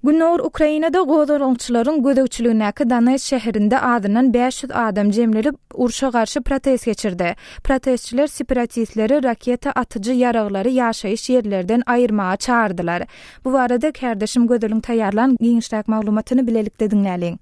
Gündogar Ukrainada gozgalaňçylaryň gözegçiligindäki Donetsk şäherinde azyndan 500 adam jemlenip, urşa garşy protest geçirdi. Protestçiler separatistleri raketa atyjy ýaraglary ýaşaýyş ýerlerden aýyrmaga çagyrdylar. Bu barada kärdeşim Gözeliň taýýarlan giňişräk maglumatyny bilelikde diňläliň.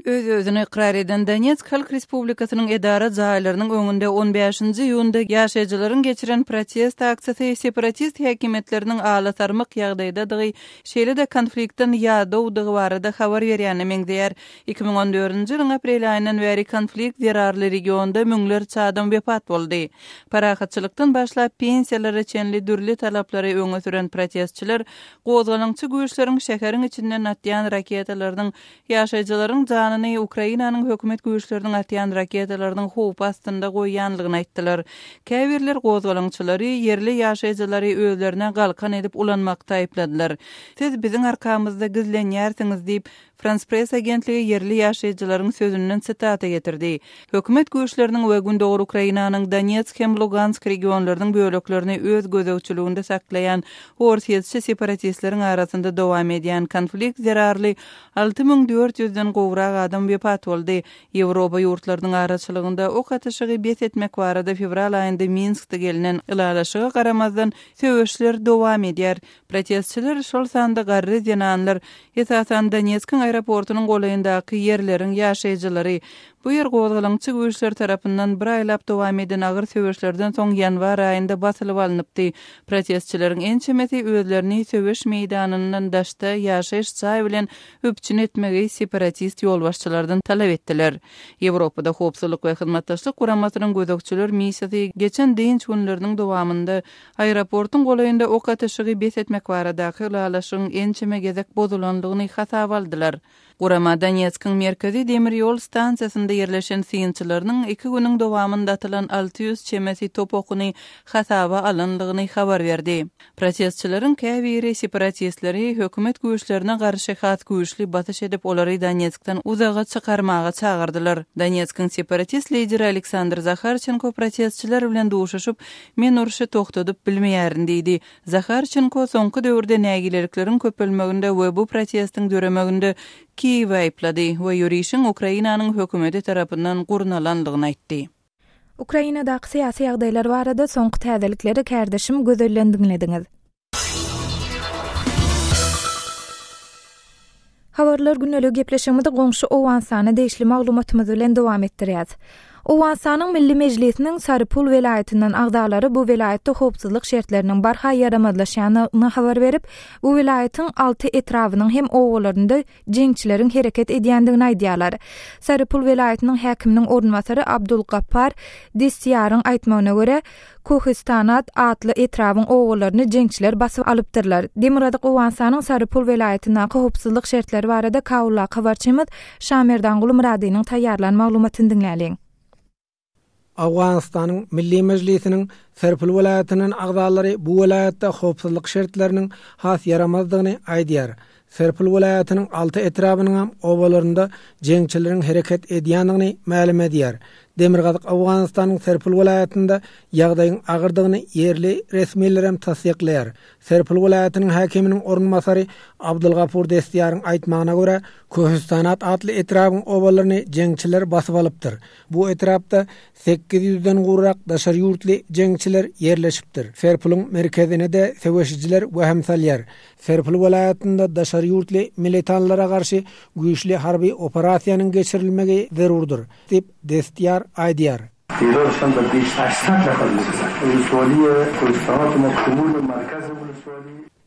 Öz-özüni ykrar eden Donetsk Halk Respublikasynyň edara jaýlarynyň öňünde on bäşinji iýunda ýaşaýjylaryň geçiren protest aksiýasy separatist häkimiýetleriniň alasarmyk ýagdaýdadygy, şeýle-de konfliktden ýadawdygy barada habar berýäne meňzeýär. 2014-nji ýylyň aprel aýyndan bäri konflikt zerarly regionda müňlerçe adam wepat boldy. Parahatçylykdan başlap pensiýalara çenli dürli talaplary öňe süren protestçiler gozgalaňçy güýçleriň şäheriň içinden atýan raketalarynyň Ýaşaýjylaryň janyny Ukrainanyň hökümet güýçleriniň atýan raketalarynyň howpy astynda goýýanlygyny aýtdylar. Käbirler gozgalaňçylary ýerli ýaşaýjylary özlerine galkan edip ulanmakda aýypladylar. Siz biziň arkamyzda gizlenýärsiňiz diýip, Frans Press agentligi ýerli ýaşaýjylaryň sözünden sitata getirdi. Hökümet güýçleriniň we Gündogar Ukrainanyň Donetsk hem Lugansk regionlarynyň böleklerini öz gözegçiliginde saklaýan orsýetçi separatistleriň arasynda dowam edýän konflikt zerarly 6400 den gowrak adam wepat boldy. Ýewropa ýurtlarynyň araçylygynda ok atyşygy bes etmek barada fewral aýynda Minskde gelnen ylalaşyga garamazdan, söweşler dowam edýär. Protestçiler, şol sanda garry zenanlar, esasan Donetskiň aeroportunyň golaýyndaky ýerleriň ýaşaýjylary, bu ýer gozgalaňçy güýçler tarapyndan bir aýlap dowam eden agyr söweşlerden soň ýanwar aýynda basylyp alnypdy. Protestçileriň ençemesi özlerini söweş meýdanyndan daşda ýaşaýyş jaý bilen üpjün etmegi separatist ýolbaşçylardan talap etdiler. Ýewropada Howpsuzlyk we Hyzmatdaşlyk Guramasynyň gözegçiler missiýasy geçen dynç günleriniň dowamynda Aeroportuň golaýynda ok atyşygy bes etmek baradaky ylalaşygyň ençeme gezek bozulandygyny hasaba aldylar. Gurama Donetskiň merkezi demir ýol stansiýasynda ýerleşen synçylarynyň iki günüň dowamynda atylan 600 çemesi top okuny hasaba alandygyny habar berdi. Protestçileriň käbiri separatistleri hökümet güýçlerine garşy has güýçli basyş edip olary Donetskden uzaga çykarmaga çagyrdylar. Donetskiň separatist lideri Aleksandr Zaharçenko protestçiler bilen duşuşyp, Men urşy togtadyp bilmeýärin diýdi. Zaharçenko soňky döwürde nägilelikleriň köpelmeginde we bu protestiň döremeginde Kiýewi aýyplady we ýörişiň Ukrainanyň hökümeti tarapyndan gurnalandygyny aýtdy. Ukrainadaky syýasy ýagdaýlar barada soňky täzelikleri kärdeşim Gözelden diňlediňiz. Habarlar gündelik gepleşigimizi goňşy Owganystana degişli maglumatymyz bilen dowam etdirýäs. Owganystanyň Milli Mejlisiniň Sarypul welaýatyndan agzalary bu welaýatda howpsuzlyk şertleriniň barha ýaramazlaşýandygyny habar berip, bu welaýatyň alty etrabynyň hem obalarynda jeňçileriň hereket edýändigini aýdýarlar. Sarypul welaýatynyň häkiminiň orunbasary Abdul Gappar Destiýaryň aýtmagyna görä, Kohistanat atly etrabyň obalaryny jeňçiler basyp alypdyrlar. Demirgazyk Owganystanyň Sarypul welaýatyndaky howpsuzlyk şertleri barada Kabuldaky habarçymyz Şamerdanguly Myradynyň taýýarlan maglumatyny diňläliň. Owganystanyň Milli Mejlisiniň Serpil welaýatyndan agzalary bu welaýatda howpsuzlyk şertleriniň has ýaramazdygyny aýdýar. Serpil welaýatynyň alty etrabynyňam obalarynda jeňçileriň hereket edýändigini mälim edýär. Demirgazyk Owganystanyň Serpil welaýatynda ýagdaýyň agyrdygyny ýerli resmilerem tassyklaýar. Serpil welaýatynyň häkiminiň orunbasary Abdulgapur Destiýaryň aýtmagyna görä, Köhüstanat atly etrabyň obalaryny jeňçiler basyp alypdyr. Bu etrapda sekiz ýüzden gowrak daşary ýurtly jeňçiler ýerleşipdir. Serpulyň merkezine-de söweşijiler wehim salýar. Serpul welaýatynda daşary ýurtly militanlara garşy güýçli harby operasiýanyň geçirilmegi zerurdyr, diýip, Destýar aýdýar.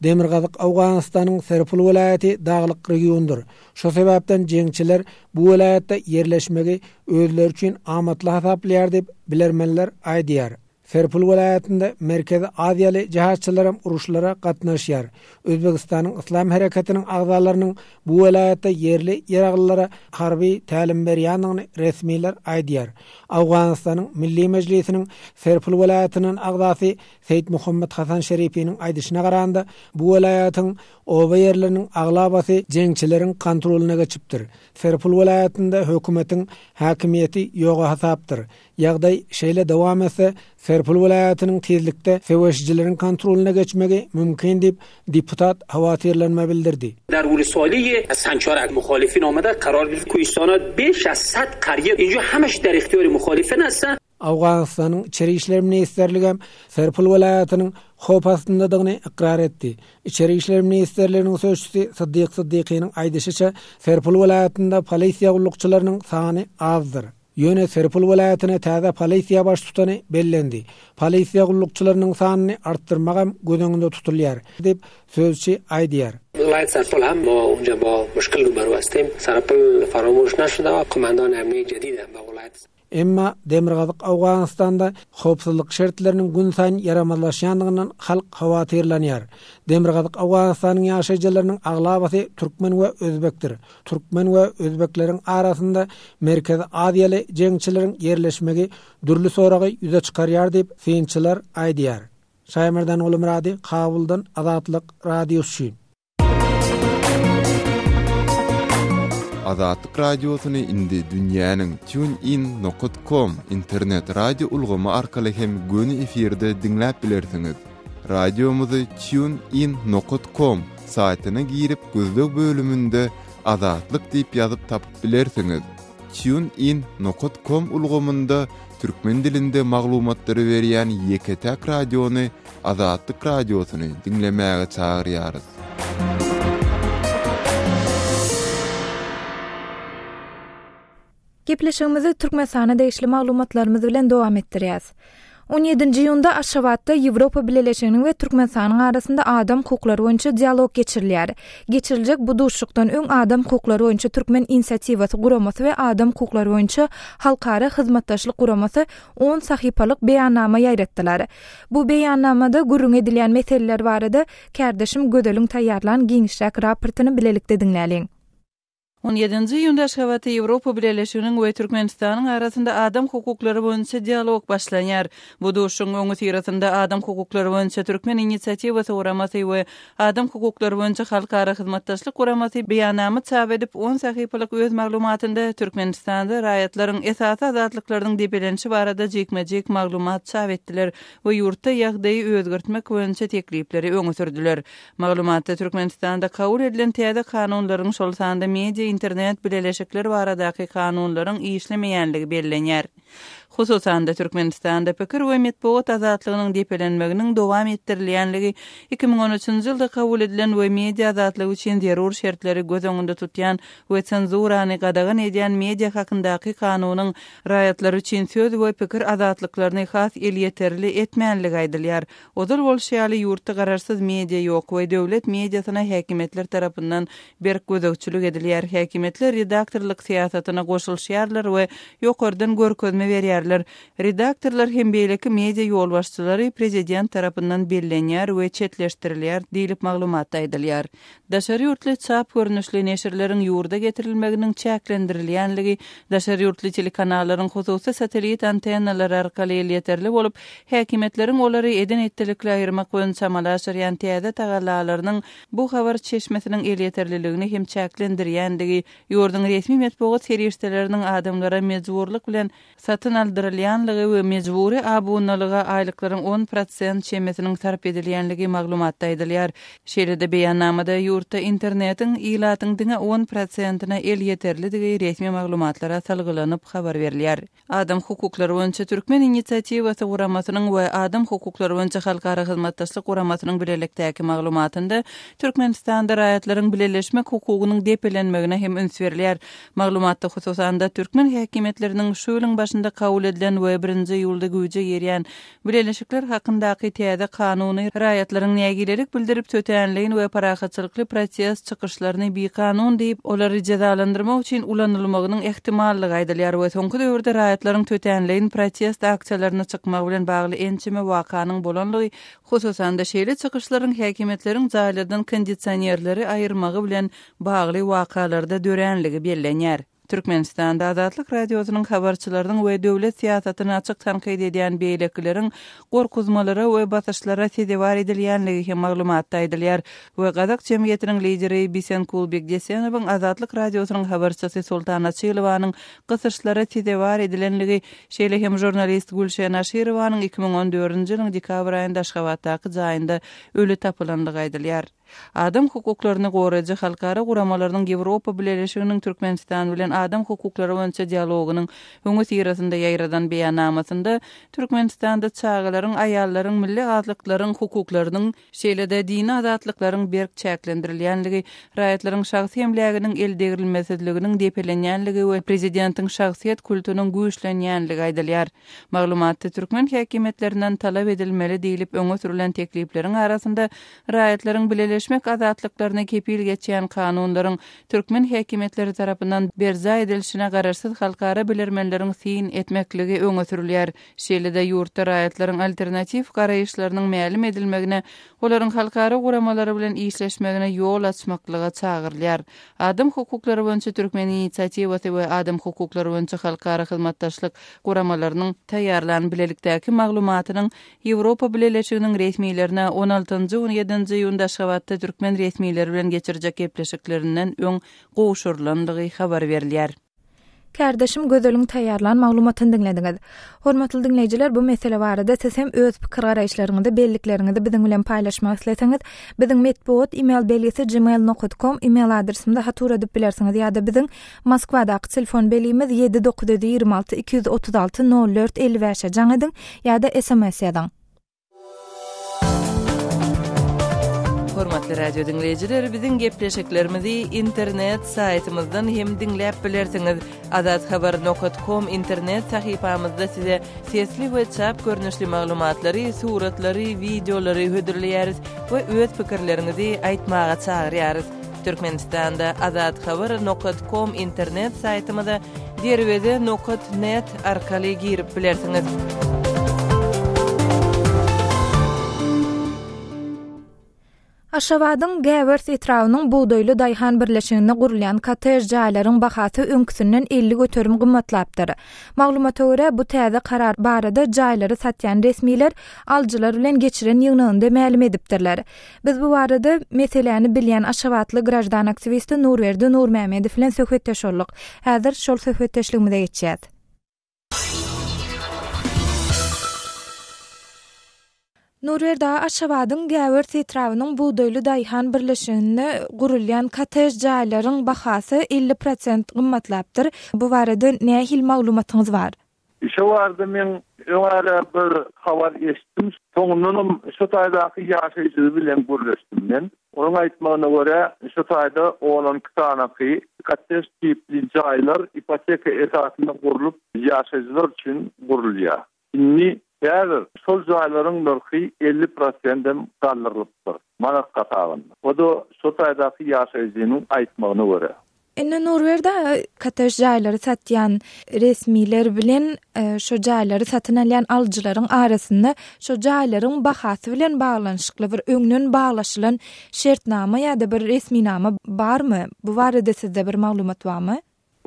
Demirgazyk Owganystanyň Serpul welaýaty daglyk regiondyr. Şo sebäpden jeňçiler bu welaýatda ýerleşmegi özleri üçin amatly hasaplaýar diýip, bilermenler aýdýar. Serpul welaýatynda Merkezi Aziýaly jihatçylaram uruşlara gatnaşýar. Özbegistanyň Yslam hereketiniň agzalarynyň bu welaýatda ýerli ýaraglylara harby tälim berýändigini resmiler aýdýar. Owganystanyň Milli Mejlisiniň Serpul welaýatyndan agzasy Seýit Muhammet Hasan Şerifiniň aýdyşyna garanda, bu welaýatyň oba ýerleriniň aglabasy jeňçileriň kontrolyna geçipdir. Serpul welaýatynda hökümetiň häkimiýeti ýoga hasapdyr. Ýagdaý şeýle dowam etse, Serpil welaýatynyň tizlikde söweşijileriň kontrolyna geçmegi mümkin diýip, deputat howatyrlanma bildirdi. در ولسوالی سنچارک مخالفین آمده قرار گرفت کوهستانات بیش از صد قریه اینجا همش در اختیار مخالفین هستند. Owganystanyň Içeri işler ministrligem Serpil welaýatynyň howp astyndadygyny ykrar etdi. Içeri işler ministrliginiň sözçüsi Syddyk Syddykynyň aýdyşyça, Serpil welaýatynda polisiýa gullukçylarynyň sany azdyr. Ýöne Serpil welaýatyna täze polisiýa baştutany bellendi. Polisiýa gullukçylarynyň sanyny artdyrmagam göz öňünde tutulýar, diýip, sözçi aýdýar. ولایت سرپل هم ما اونجا با مشکل روبرو هستیم سرپل فراموش نشده و قماندان امنیه جدید هم به ولایت Emma demirgazyk Owganystanda howpsuzlyk şertleriniň günsaýyn ýaramazlaşýandygyndan halk howatyrlanýar. Demirgazyk Owganystanyň ýaşaýjylarynyň aglabasy türkmen we özbekdir. Türkmen we özbekleriň arasynda Merkezi Aziýaly jeňçileriň ýerleşmegi dürli soragy ýüze çykarýar diýip, synçylar aýdýar. Şaýmerdan Gulumyrady, Kabuldan Azatlyk Radiosy üçin. Azatlyk Radiosyny indi dünýäniň TuneIn nokat com internet radio ulgamy arkaly hem göni efirde diňläp bilersiňiz. Radiomyzy TuneIn nokat com saýtyna girip gözleg bölüminde Azatlyk diýip ýazyp tapyp bilersiňiz. TuneIn nokat com ulgamynda türkmen dilinde maglumatlary berýän ýeke-täk radiony Azatlyk Radiosyny diňlemäge çagyrýarys. Gepleşigimizi Türkmenistana degişli maglumatlarymyz bilen dowam etdirýäs. On ýedinji iýunda Aşgabatda Ýewropa Bileleşiginiň we Türkmenistanyň arasynda adam hukuklary boýunça dialog geçirilýär. Geçiriljek bu duşuşykdan öň Adam hukuklary boýunça Türkmen inisiatiwasy guramasy we Adam hukuklary boýunça Halkara hyzmatdaşlyk guramasy on sahypalyk beýannama ýaýratdylar. Bu beýannamada gürrüň edilýän meseleler barada kärdeşim Gözeliň taýýarlan giňişräk raportyny bilelikde diňläliň. On ýedinji iýunda Aşgabatda Ýewropa Bileleşiginiň we Türkmenistanyň arasynda adam hukuklary boýunça dialog başlanýar. Bu duşuşygyň öňüsyrasynda Adam hukuklary boýunça Türkmen inisiatiwasy guramasy we Adam hukuklary boýunça Halkara hyzmatdaşlyk guramasy beýannama çap edip, on sahypalyk öz maglumatynda Türkmenistanda raýatlaryň esasy azatlyklarynyň depelenişi barada jikme-jik maglumat çap etdiler we ýurtda ýagdaýy özgertmek boýunça teklipleri öňe sürdüler. Maglumatda Türkmenistanda kabul edilen täze kanunlaryň, şol sanda media, internet bileleşikler baradaky kanunlaryň işlemeýänligi bellenýär. Hususan-da, Türkmenistanda pikir we metbugat azatlygynyň depelenmeginiň dowam etdirilýänligi, 2013-nji ýylda kabul edilen we media azatlygy üçin zerur şertleri göz öňünde tutýan we senzurany gadagan edýän Media hakyndaky kanunyň raýatlar üçin söz we pikir azatlyklaryny has elýeterli etmänligi aýdylýar. Ozal bolşy ýaly, ýurtda garaşsyz media ýok we döwlet mediasyna häkimiýetler tarapyndan berk gözegçilik edilýär. Häkimiýetler redaktorlyk syýasatyna goşulyşýarlar we ýokardan görkezme berýärler. Redaktorlar hem beýleki media ýolbaşçylary prezident tarapyndan bellenýär we çetleşdirilýär diýlip maglumatda aýdylýar. Daşary ýurtly çap görnüşli neşirleriň ýurda getirilmeginiň çäklendirilýänligi, daşary ýurtly telekanallaryň hususy satellit antennalary arkaly elýeterli bolup, häkimiýetleriň olary eden-etdilikli aýyrmak boýunça amala aşyrýan täze tagallalarynyň bu habar çeşmesiniň elýeterliligini hem çäklendirýändigi, ýurduň resmi metbugat serişdeleriniň adamlara mejburlyk bilen satyn aldyrylýanlygy we mejbury abunalyga aýlyklaryň on prosent çemesiniň sarp edilýänligi maglumatda aýdylýar. Şeýle-de beýannamada ýurtda internetiň ilatyň diňe on prosentine elýeterlidigi resmi maglumatlara salgylanyp habar berilýär. Adam hukuklary boýunça Türkmen inisiatiwasy guramasynyň we Adam hukuklary boýunça Halkara hyzmatdaşlyk guramasynyň bilelikdäki maglumatynda Türkmenistanda raýatlaryň bileleşmek hukugynyň depelenmegine hem üns berilýär. Maglumatda, hususan-da, türkmen häkimiýetleriniň şu ýylyň başynda kabul edilen we birinji iýulda güýje girýän Bileleşikler hakyndaky täze kanuny raýatlaryň nägilelik bildirip tötänleýin we parahatçylykly protest çykyşlaryny bikanun diýip, olary jezalandyrmak üçin ulanylmagynyň ähtimallygy aýdylýar we soňky döwürde raýatlaryň tötänleýin protest aksiýalaryna çykmagy bilen bagly ençeme wakanyň bolanlygy, hususan-da, şeýle çykyşlaryň häkimiýetleriň jaýlardan kondisionerleri aýyrmagy bilen bagly wakalarda döränligi bellenýär. Türkmenistanda Azatlyk Radiosynyň habarçylarynyň we döwlet syýasatyny açyk tankyt edýän beýlekileriň gorkuzmalara we basyşlara sezewar edilýänligi hem maglumatda aýdylýar we gazak jemgyýetiniň lideri Bisenkul Bekdesenowyň Azatlyk Radiosynyň habarçysy Sultan Açylowanyň gysyşlara sezewar edilenligi, şeýle hem žurnalist Gülşen Aşyrowanyň 2014-nji ýylyň dekabr aýynda Aşgabatdaky jaýynda öli tapylanlygy aýdylýar. Adam hukuklaryny goraýjy halkara guramalarynyň Ýewropa Bileleşiginiň Türkmenistan bilen adam hukuklary boýunça dialogynyň öňüsyrasynda ýaýradan beýannamasynda Türkmenistanda çagalaryň, aýallaryň, milli azlyklaryň hukuklarynyň, şeýle-de dini azatlyklaryň berk çäklendirilýänligi, raýatlaryň şahsy emläginiň eldegrilmesizliginiň depelenýänligi we prezidentiň şahsyýet kultunyň güýçlenýänligi aýdylýar. Maglumatda türkmen häkimiýetlerinden talap edilmeli diýlip öňe sürlen teklipleriň arasynda raýatlaryň bileleşmek azatlyklaryna kepil geçýän kanunlaryň türkmen häkimiýetleri tarapyndan berjaý edilişine garaşsyz halkara bilermenleriň syn etmekligi öňe sürülýär. Şeýle-de ýurtda raýatlaryň alternatiw garaýyşlarynyň mälim edilmegine, olaryň halkara guramalary bilen işleşmegine ýol açmaklyga çagyrylýar. Adam hukuklary boýunça Türkmen inisiatiwasy we Adam hukuklary boýunça halkara hyzmatdaşlyk guramalarynyň taýýarlan bilelikdäki maglumatynyň Ýewropa Bileleşiginiň resmilerine on altynjy-on ýedinji iýunda Aşgabatda türkmen resmileri bilen geçirjek gepleşiklerinden öň gowşurylandygy habar berilýär. Kärdeşim Gözeliň taýýarlan maglumatyny diňlediňiz. Hormatly diňleýjiler, bu mesele barada siz hem öz pikir-garaýyşlaryňyzy, bellikleriňizi biziň bilen paýlaşmak isleseňiz, biziň metbugat email belgisi gmail nokat kom email adresimize hat ugradyp bilersiňiz ýa-da biziň Moskwadaky telefon belgimiz 7 926 236 04 55-e jaň ediň ýa-da sms ýazyň. Hormatly radio diňleýjiler, biziň gepleşiklerimizi internet saýtymyzdan hem diňläp bilersiňiz. Azathabar nokat kom internet sahypamyzda size sesli we çap görnüşli maglumatlary, suratlary, wideolary hödürleýäris we öz pikirleriňizi aýtmaga çagyrýarys. Türkmenistanda Azathabar nokat kom internet saýtymyza Derweze nokat net arkaly girip bilersiňiz. Aşgabadyň Gäwers etrabynyň Bugdaýly daýhan birleşiginde gurulýan kottej jaýlaryň bahasy öňküsinden 50% gymmatlapdyr. Maglumata görä, bu täze karar barada jaýlary satýan resmiler alyjylar bilen geçiren ýygnagynda mälim edipdirler. Biz bu barada meseläni bilýän aşgabatly graždan aktiwisti Nurberdi Nurmämmedow bilen söhbetdeş bolduk. Häzir şol söhbetdeşligimize geçýäs. Nurberdi aga, Aşgabadyň Gäwers etrabynyň Bugdaýly daýhan birleşiginde gurulýan kottej jaýlaryň bahasy 50 prosent gymmatlapdyr. Bu barada nähili maglumatyňyz bar? Şo barada men öň ara bir habar eşitdim. Soňundanam şo taýdaky ýaşaýjy bilen gürleşdim men. Onuň aýtmagyna görä, şo taýda on-on iki sanaky kottej tipli jaýlar ipoteka esasynda gurlup, ýaşaýjylar üçin gurulýar. Indi häzir şol jaýlaryň nyrhy 50 prosendem galdyrylypdyr, manat hasabynda. O-da şo taýdaky ýaşaýjynyň aýtmagyna görä. Indi Nurberdi aga, kottej jaýlary satýan resmiler bilen şo jaýlary satyn alýan alyjylaryň arasynda şo jaýlaryň bahasy bilen baglanyşykly bir öňden baglaşylan şertnama ýa-da bir resminama barmy? Bu barada sizde bir maglumat barmy?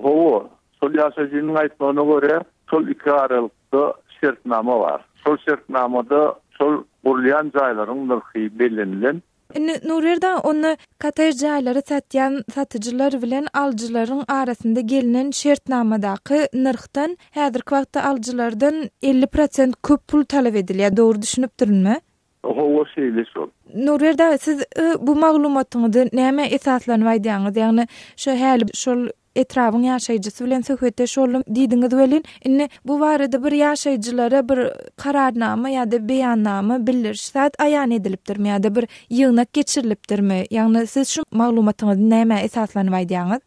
Hawa, şol ýaşaýjynyň aýtmagyna görä, şol iki aralykda şertnama bar. Şol şertnamada şol gurulýan jaýlaryň nyrhy bellenilen. Indi Nurberdi aga, onda kottej jaýlary satýan satyjylar bilen alyjylaryň arasynda gelnen şertnamadaky nyrhdan häzirki wagtda alyjylardan 50 prosent köp pul talap edilýär, dogry düşünipdirinmi? Hawa, şeýle şol. Nurberdi aga, siz bu maglumatyňyzy nämä esaslanyp aýdýaňyz? Ýagny şo häli şol etrabyň ýaşaýjysy bilen söhbetdeş boldum diýdiňiz welin, indi bu barada bir ýaşaýjylara bir kararnama ýa-da beýannama, bildiriş zat aýan edilipdirmi ýa-da bir ýygnak geçirilipdirmi? Ýagny siz şu maglumatyňyzy nämä esaslanyp aýdýaňyz?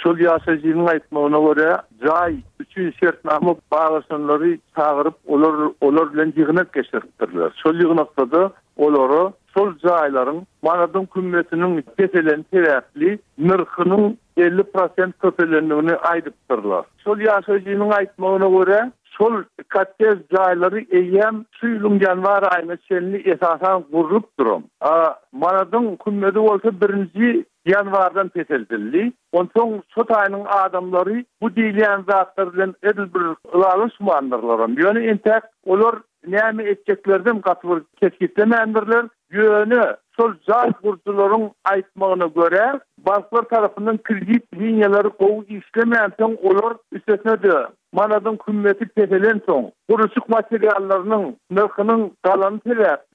Şol ýaşaýjynyň aýtmagyna görä, jaý üçin şertnama baglaşanlary çagyryp, olar olar bilen ýygnak geçiripdirler. Şol ýygnakda-da olara şol jaýlaryň manadyň kümmetiniň peseleni sebäpli nyrhynyň 50 prosent köpelendigini aýdypdyrlar. Şol ýaşaýjynyň aýtmagyna görä, Şol kottej jaýlary eýýäm şu ýylyň ýanwar aýyna çenli esasan gurlup duran. A manadyň hümmedi bolsa birinji ýanwardan peseldildi. Onsoň şo taýynyň adamlary bu diýilýän zatlar bilen edil bir ylalaşmandyrlaram. Ýöne entäk olar näme etjeklerinem gaty bir kesgitlemändirler. Ýöne şol jaý gurujylaryň aýtmagyna görä, banklar tarapyndan kredit liniýalary gowy işlemänsoň, olar üstesine-de manadyň hümmeti peselensoň, gurluşyk materiallarynyň nyrhynyň galany sebäpli,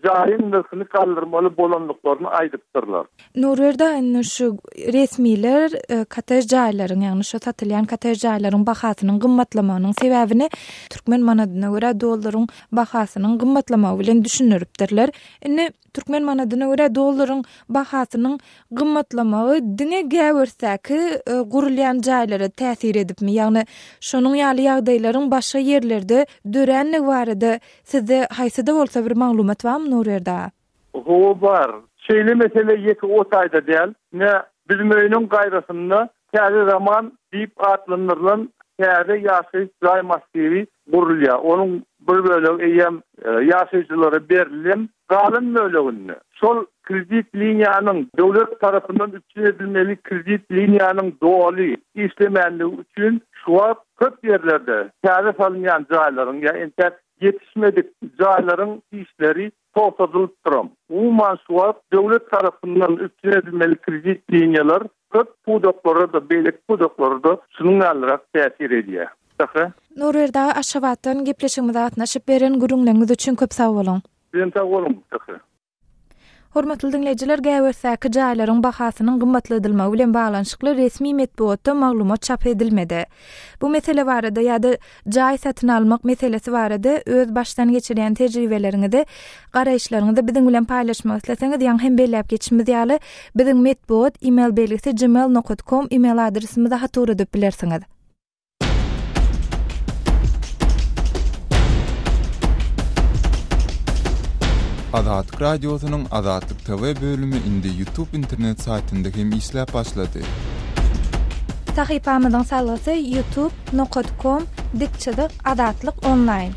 jaýyň nyrhyny galdyrmaly bolandyklaryny aýdypdyrlar. Nurberdi indi şu resmiler kottej jaýlaryň, ýagny şu satylýan kottej jaýlaryň bahasynyň gymmatlamagynyň sebäbini türkmen manadyna görä dollaryň bahasynyň gymmatlamagy bilen düşündiripdirler. Indi türkmen manadyna görä dollaryň bahasynyň gymmatlamagy diňe Gäwersdäki e, gurulýan jaýlara täsir edipmi? Ýagny şonuň ýaly ýagdaýlaryň başga ýerlerde döränligi barada sizde haýsy-da bolsa bir maglumat barmy Nurberdi aga? Hawa bar. Şeýle mesele ýeke o taýda däl. Ine, bizim öýüniň gaýrasynda Täze zaman diýip atlandyrylan täze ýaşaýyş jaý massiwi gurulýar. Onuň bir bölegi eýýäm ýaşaýjylara berildi. Galan böleginde şol kredit liniýanyň döwlet tarapyndan üpjün edilmeli kredit liniýanyň doly işlemänligi üçin şu wagt köp ýerlerde täze salynýan jaýlaryň ýa entäk ýetişmedik jaýlaryň işleri togtadylypdyram. Umuman şu wagt döwlet tarapyndan üpjün edilmeli kredit liniýalar köp pudaklara-da, beýleki pudaklara-da şunuň ýalyrak täsir edýär. Sähra. Nurberdi aga Aşgabatdan gepleşigimize gatnaşyp beren gürrüňleriňiz üçin köp sag boluň. Sizem sag boluň, Sähra. Hormatly diňleýjiler, Gäwersdäki jaýlaryň bahasynyň gymmatladylmagy bilen baglanyşykly resmi metbugatda maglumat çap edilmedi. Bu mesele barada ýa-da jaý satyn almak meselesi barada öz başdan geçirýän tejribeleriňizi, garaýyşlaryňyzy biziň bilen paýlaşmak isleseňiz, ýaňy hem belläp geçişimiz ýaly, biziň metbugat email belgisi gmail nokat kom email adresimize hat ugradyp bilersiňiz. Azatlyk Radiosynyň Azatlyk TV bölümi indi YouTube internet saýtynda hem işläp başlady. Sahypamyzyň salgysy youtube nokat kom dik çyzyk azatlyk onlaýn.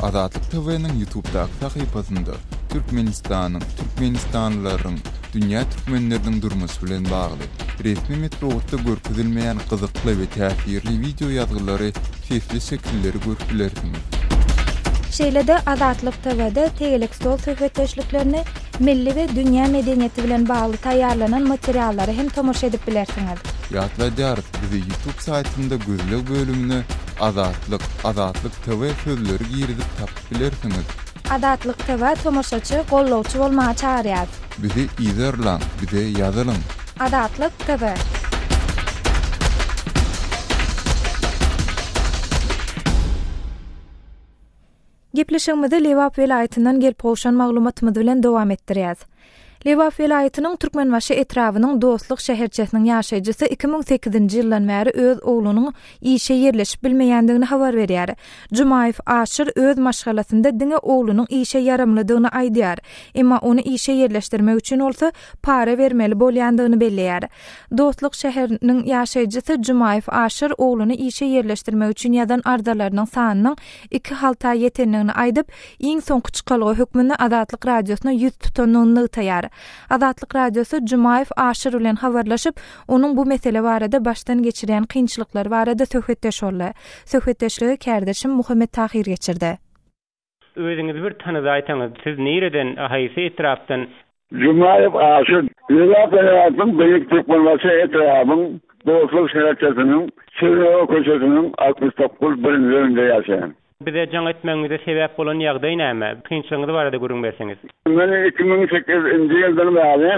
Azatlyk TV-niň YouTubedaky sahypasynda Türkmenistanyň, türkmenistanlylaryň, dünýä türkmenleriniň durmuşy bilen bagly, resmi metbugatda görkezilmeýän gyzykly we täsirli wideo ýazgylary, sesli şekilleri görüp bilersiňiz. Şeýle-de Azatlyk TW-de tegelek stol söhbetdeşliklerini, milli we dünýä medeniýeti bilen bagly taýýarlanan materiallara hem tomaşa edip bilersiňiz. Ýatladýarys, bizi YouTube saýtynda gözleg bölümine Azatlyk, Azatlyk TV sözleri girizip tapyp bilersiňiz. Azatlyk TV tomaşaçy, gollawçy bolmaga çagyrýarys. Bizi yzarlaň, bize ýazylyň. Azatlyk TV. Gepleşigimizi Lebap welaýatyndan gelip gowşan maglumatymyz bilen dowam etdirýäs. Lebap welaýatynyň Türkmenbaşy etrabynyň Dostluk şäherçesiniň ýaşaýjysy 2008-nji ýyldan bäri öz oglunyň işe ýerleşip bilmeýändigini habar berýär. Jumaýew Aşyr öz maşgalasynda diňe oglunyň işe ýaramlydygyny aýdýar. Emma ony işe ýerleşdirmek üçin bolsa para bermeli bolýandygyny belleýär. Dostluk şäheriniň ýaşaýjysy Jumaýew Aşyr ogluny işe ýerleşdirmek üçin ýazan arzalarynyň sanynyň iki halta ýetendigini aýdyp, iň soňky çykalga hökmünde Azatlyk Radiosyna ýüz tutandygyny nygtaýar. Azatlyk Radiosy Jumaýew Aşyr bilen habarlaşyp, onuň bu mesele barada başdan geçirýän kynçylyklary barada söhbetdeş boldy. Söhbetdeşligi kärdeşim Muhammet Tahyr geçirdi. Özüňizi bir tanydaýsaňyz, siz nireden, haýsy etrapdan? Jumaýew Aşyr, Lebap welaýatynyň Beýik Türkmenbaşy etrabyň Dostluk şäherçesiniň Çernowa köçesiniň 69 birinji öýünde ýaşaýan. Bize jaň etmegiňize sebäp bolan ýagdaý näme? Kynçylygyňyz barada gürrüň berseňiz. Men 2008 nji ýyldan bäri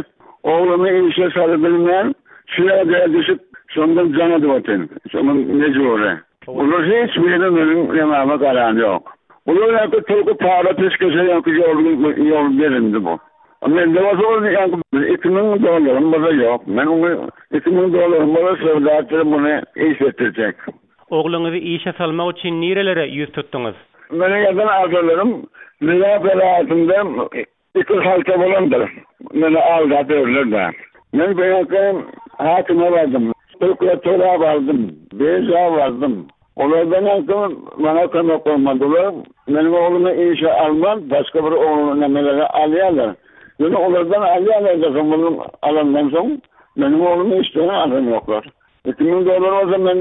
oglumy işe salybilmän şu ýagdaýa düşüp şondan jaň edip otyryn. Şoňa mejbury. Olar hiç biri meniň ýaňagyma garany ýok. Olar ýaňky tulky para peşgeşe ýaňky ýol ýol berindi bu. Mende bolsa ol ýaňky 2000 dollarym bolsa ýok. Men ony 2000 dollarym bolsa söwda etdirip muny işletdirjek. Ogluňyzy işe salmak üçin nirelere ýüz tutduňyz? Meniň ýazan arzalarym Lebap welaýatynda Iki halta bolandyr. Meni aldap ýörler-dä. Men bu ýerde häkime bardym. Prokuratura bardym. Birža bardym. Olardan soň maňa kömek bolmadylar. Meniň oglumy işe alman, başga bir ogluny nämelere alýarlar. Ýöne olardan alýarlar-da soň muny alandan soň meniň oglumy işden alanoklar. 2000 dollar bolsa men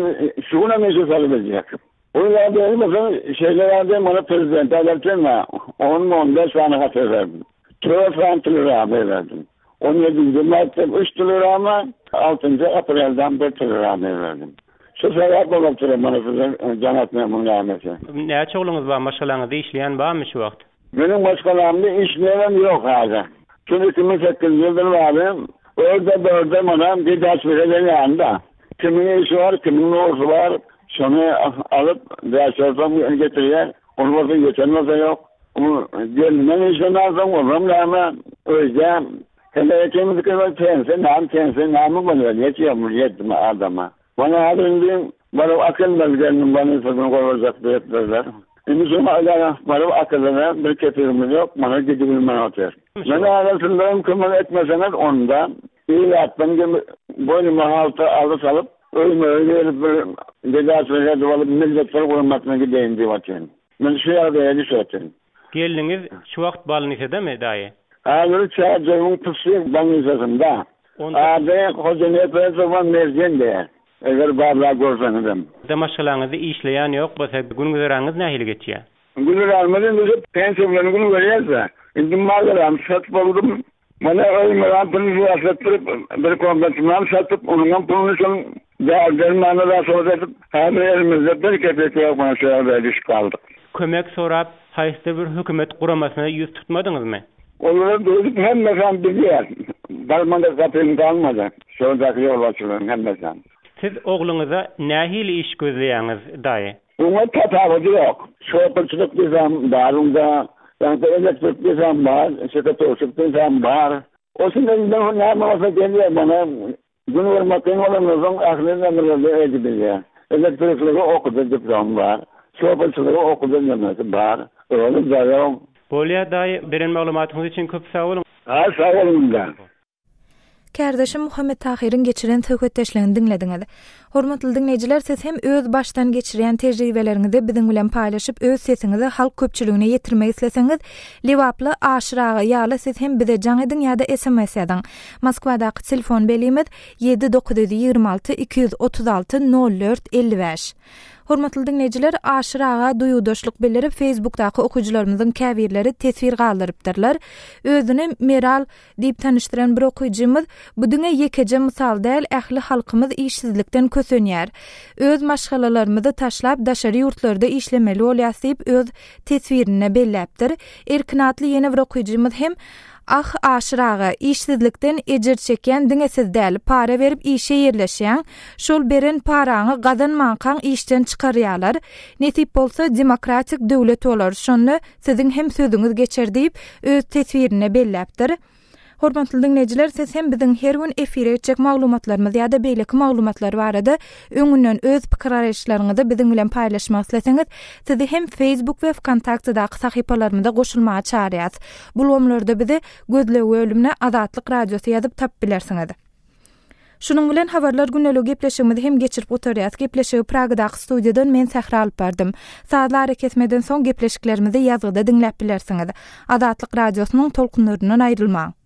şu günem işe salybiljek. Bu ýagdaýy bolsa şeýle ýagdaý mana prezidente aýdarken-ä on, on bäş sany hat berdim. Dört sany telegramma berdim. On ýedinji martda üç telegramma, altynjy aprelden bir telegramma berdim. Şu sebäp bolup dur mana size jaň etmegimiň nämesi. Näçe ogluňyz bar, maşgalaňyzda işleýän barmy şu wagt? Meniň maşgalamda işleýänem ýok häzir. Şol 2008-nji ýyldan bäri örde-börde mana gedaçlyk eden ýanynda. Kimiň işi bar, kimiň nowsy bar, şony alyp bäş-dört som getirýär. Ol bolsa ýeten bolsa ýok. Gelnimem işlemänsoň, olam näme, öýde. Hemem ikimizdiki bir pensiýa näme, pensiýa näme bolýar, ýetýärmi bu ýetdimi adama. Maňa häzir indi baryp akylmaz gelnim bolnisadan goýberjek diýipdirler. Indi şoňa aýdara baryp akylana bir kepigimiz ýok, mana gidibilmän otyr. Men häzir sizlerem kömek etmeseňiz onda ilatdan gem boýnuma halta aly salyp öýüme gelip bir gedaçylyk edip alyp milletler guramasyna gideýin diýip otyryn. Men şu ýagdaýa düşüp otyryn. Gelniňiz şu wagt bolnisadamy daýy? Häzir Çärjewiň Pyşyk bolnisasynda. Ady Hojanepesowa Merjen diýýär. Eger barlap görseňizem. Da maşgalaňyzda işleýän ýok bolsa gün-güzeranyňyz nähili geçýär? Güzeranymyz indi şu pensiýa bilen gün görýäs-dä. Indi mazaram sat boldum. Mana öýümiňem puluny ýaşlatdyryp, bir komnatymam satyp, onuňam puluny şol däri-dermana raswat edip, häzir elimizde bir kepek ýok, mana şu ýagdaýa düşüp galdyk. Kömek sorap, haýsydyr bir hökümet guramasyna ýüz tutmadyňyzmy? Olary duýdup hemmesem bilýär. Barmadyk gapym galmady. Şondaky ýolbaşçylaryň hemmesem. Siz ogluňyza nähili iş gözleýäňiz, daýy? Oňa tapawudy ýok. Şoperçilik diýsem bar onda, ýa-da elektrik diýsem bar, şekatowşik diýsem bar. O şunda indi näme bolsa gelýär mana. Gün görmek kyn bolandan soň ähli nemeleri edibilýär. Elektrikligi okudy diplomy bar. Şoperçiligi okudy nemesi bar. Özi daýaw. Bolýa daýy beren maglumatyňyz üçin köp sag boluň. Ha sag boluň indi. Kärdeşim Muhammet Tahyryň geçiren söhbetdeşligini diňlediňiz. Hormatly diňleýjiler, siz hem öz başdan geçirýän tejribeleriňizi biziň bilen paýlaşyp, öz sesiňizi halk köpçüligine ýetirmek isleseňiz, Lebaply Aşyr aga ýaly siz hem bize jaň ediň ýa-da sms ýazyň. Moskwadaky telefon belgimiz, ýedi 926 236 04 55. Hormatly diňleýjiler, Aşyr aga duýgudaşlyk bildirip, Facebookdaky okyjylarymyzyň käbirleri teswir galdyrypdyrlar. Özüni Meral Diýip tanyşdyran bir okyjymyz, Bu diňe ýekeje mysal däl, ähli halkymyz işsizlikden kösenýär. Öz maşgalalarymyzy taşlap daşary ýurtlarda işlemeli bolýas diýip öz teswirinde belläpdir. Erkin atly ýene bir okyjymyz hem, Ah, Aşyr aga, işsizlikden ejir çekýän diňe siz däl, para berip işe ýerleşýäň, şol beren paraňy gazanmankaň işden çykarýalar. Nesip bolsa demokratik döwlet bolar, şonda Siziň hem sözüňiz geçer diýip, öz teswirinde belläpdir. Hormatly diňleýjiler, siz hem biziň her gün efire geçjek maglumatlarymyz ýa-da beýleki maglumatlar barada öňünden öz pikir-garaýyşlaryňyzy biziň bilen paýlaşmak isleseňiz, sizi hem Facebook we Wkontaktedaky sahypalarymyza goşulmaga çagyrýas. Bu ulgamlarda bizi gözleg bölümine Azatlyk Radiosy ýazyp tapyp bilersiňiz. Şunuň bilen Habarlar gündeligi gepleşigimizi hem geçirip gutarýas. Gepleşigi Pragadaky studiýadan men Sähra alyp bardym. Sazly arakesmeden soň gepleşiklerimizi ýazgyda diňläp bilersiňiz. Azatlyk Radiosynyň tolkunlaryndan aýrylmaň!